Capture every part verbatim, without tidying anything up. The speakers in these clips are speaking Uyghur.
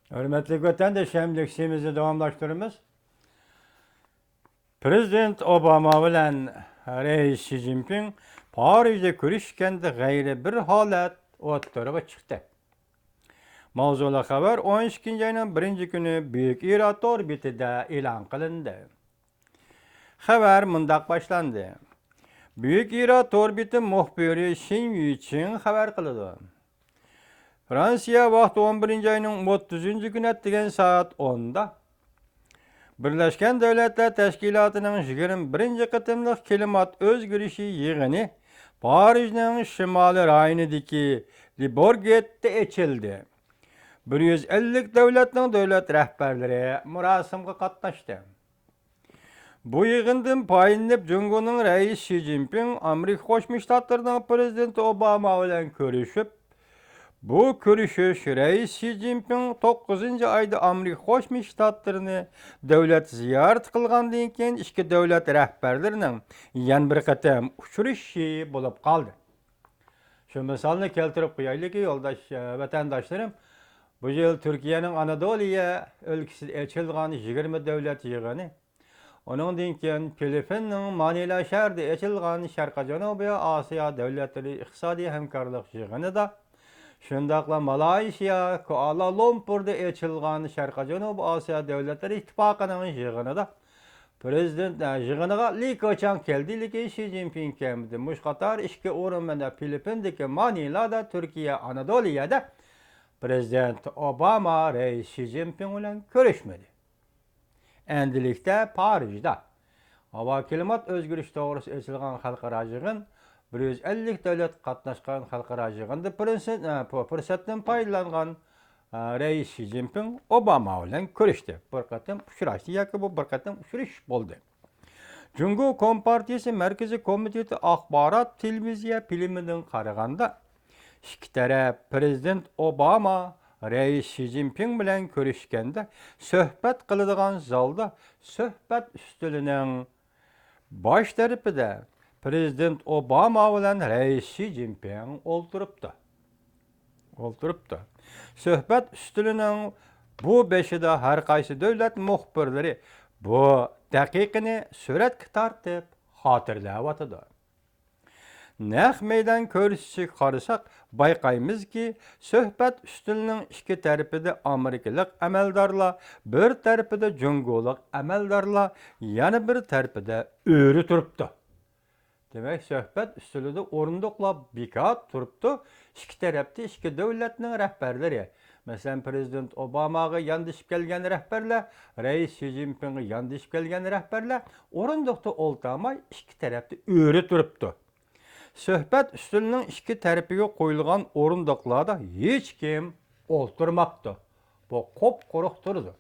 ھۆرمەتلىك ۋەتەنداشلار، لېكسىيىمىزنى داۋاملاشتۇرىمىز. پرېزىدېنت ئوباما بىلەن رەئىس شى جىنپىڭ پارىژدا كۆرۈشكەندە غەيرىي بىر ھالەت ئوتتۇرىغا چىقتى. ماۋزۇلۇق خەۋەر ئون ئىككىنچى ئاينىڭ بىرىنچى كۈنى بۈيۈك ئىرا تور بېتىدە ئېلان قىلىندى. خەۋەر مۇنداق باشلاندى. بۈيۈك ئىرا تور بېتى مۇخبىرى شىن يۈچىڭ خەۋەر قىلىدۇ. فرانسىيە ۋاقتى ئون بىرىنچى ئاينىڭ ئوتتۇزىنچى كۈنى ئەتىگەن سائەت ئوندا بىرلەشكەن دۆلەتلەر تەشكىلاتىنىڭ يىگىرمە بىرىنچى قېتىملىق كىلىمات ئۆزگىرىشى يىغىنى پارىژنىڭ شىمالىي رايونىدىكى لىبورگېتتە ئېچىلدى. بىر يۈز ئەللىك دۆلەتنىڭ دۆلەت رەھبەرلىرى مۇراسىمغا قاتناشتى. بۇ يىغىندىن پايدىلىنىپ، جۇڭگونىڭ رەئىسى شى جىنپىڭ ئامېرىكا قوشما شتاتلىرىنىڭ پرېزىدېنتى ئوباما بىلەن كۆرۈشۈپ، بۇ كۆرۈشۈش رەئىس شى جىنپىڭ توققۇزىنچى ئايدا ئامېرىكا قوشما شتاتلىرىنى دۆلەت زىيارىتى قىلغاندىن كېيىن ئىككى دۆلەت رەھبەرلىرىنىڭ يەنە بىر قېتىم ئۇچرىشىشى بولۇپ قالدى. شۇ مىسالنى كەلتۈرۈپ قويايلىكى، يولداش، ۋەتەنداشلىرىم، بۇ يىل تۈركىيەنىڭ ئانادولىيە ئۆلكىسىدە ئېچىلغان يىگىرمە دۆلەت يىغىنى، ئۇنىڭدىن كېيىن فىلىپپىننىڭ مانىلا شەھىرىدە ئېچىلغان شەرقىي جەنۇبىي ئاسىيا دۆلەتلىرى ئىقتىسادىي ھەمكارلىق يىغىنىدا، شۇنداقلا مالايشىيا كۇئالا لۇمپۇردا ئېچىلغان شەرقىي جەنۇبىي ئاسىيا دۆلەتلىرى ئىتتىپاقىنىڭ يىغىنىدا پرېزىدېنت، ئە، يىغىنىغا لى كېچاڭ كەلدى، لېكىن شى جىنپىڭ كەلمىدى. مۇشۇ قاتار ئىككى ئورۇنمەندە فىلىپپىندىكى مانىلادا، تۈركىيە ئانادولىيەدە پرېزىدېنت ئوباما رەئىس شى جىنپىڭ بىلەن كۆرۈشمىدى. ئەمدىلىكتە پارىژدا ھاۋا كىلىمات ئۆزگىرىشى توغرىسىدا ئېچىلغان خەلقئارا يىغىن، بىر يۈز ئەللىك دۆلەت قاتناشقان خەلقئارا يىغىندا پرېزىدېنت، ئە، پۇ-، پۇرسەتتىن پايدىلانغان، ئە، رەئىس شى جىنپىڭ ئوباما بىلەن كۆرۈشتى. بىر قېتىم ئۇچراشتى ياكى بۇ بىر قېتىم ئۇچرىشىش بولدى. جۇڭگو كومپارتىيىسى مەركىزىي كومىتېتى ئاخبارات تېلېۋىزىيە فىلىمىدىن قارىغاندا، ئىككى تەرەپ پرېزىدېنت ئوباما رەئىس شى جىنپىڭ بىلەن كۆرۈشكەندە سۆھبەت قىلىدىغان زالدا سۆھبەت ئۈستىلىنىڭ باش تەرىپىدە پرېزىدېنت ئوباما بىلەن رەئىس شى جىنپىڭ ئولتۇرۇپتۇ. ئولتۇرۇپتۇ. سۆھبەت ئۈستىلىنىڭ بۇ بېشىدا ھەر قايسى دۆلەت مۇخبىرلىرى بۇ دەقىقىنى سۈرەتكە تارتىپ خاتىرىلەۋاتىدۇ. نەق مەيدان كۆرسىتىشىگە قارىساق، بايقايمىزكى، سۆھبەت ئۈستىلىنىڭ ئىككى تەرىپىدە ئامېرىكىلىق ئەمەلدارلار، بىر تەرىپىدە جۇڭگولۇق ئەمەلدارلار، يەنە بىر تەرىپىدە ئۆرە تۇرۇپتۇ. دېمەك، سۆھبەت ئۈستىلىدە ئورۇندۇقلار بىكار تۇرۇپتۇ. ئىككى تەرەپتە ئىككى دۆلەتنىڭ رەھبەرلىرى، مەسىلەن، پرېزىدېنت ئوباماغا ياندىشىپ كەلگەن رەھبەرلەر، رەئىس شى جىنپىڭغا ياندىشىپ كەلگەن رەھبەرلەر ئورۇندۇقتا ئولتۇرماي، ئىككى تەرەپتە ئۆرە تۇرۇپتۇ. سۆھبەت ئۈستىلىنىڭ ئىككى تەرىپىگە قويۇلغان ئورۇندۇقلاردا ھېچكىم ئولتۇرماپتۇ. بۇ قۇپقۇرۇق تۇرىدۇ.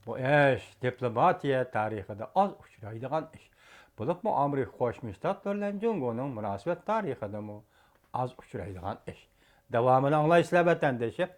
بۇ ئىش دىپلوماتىيە تارىخىدا ئاز ئۇچرايدىغان ئىش. بولۇپمۇ ئامېرىكا قوشما شتاتلىرى بىلەن جۇڭگونىڭ مۇناسىۋەت تارىخىدىمۇ ئاز ئۇچرايدىغان ئىش. داۋامىنى ئاڭلايسىلەر، ۋەتەندىشىم.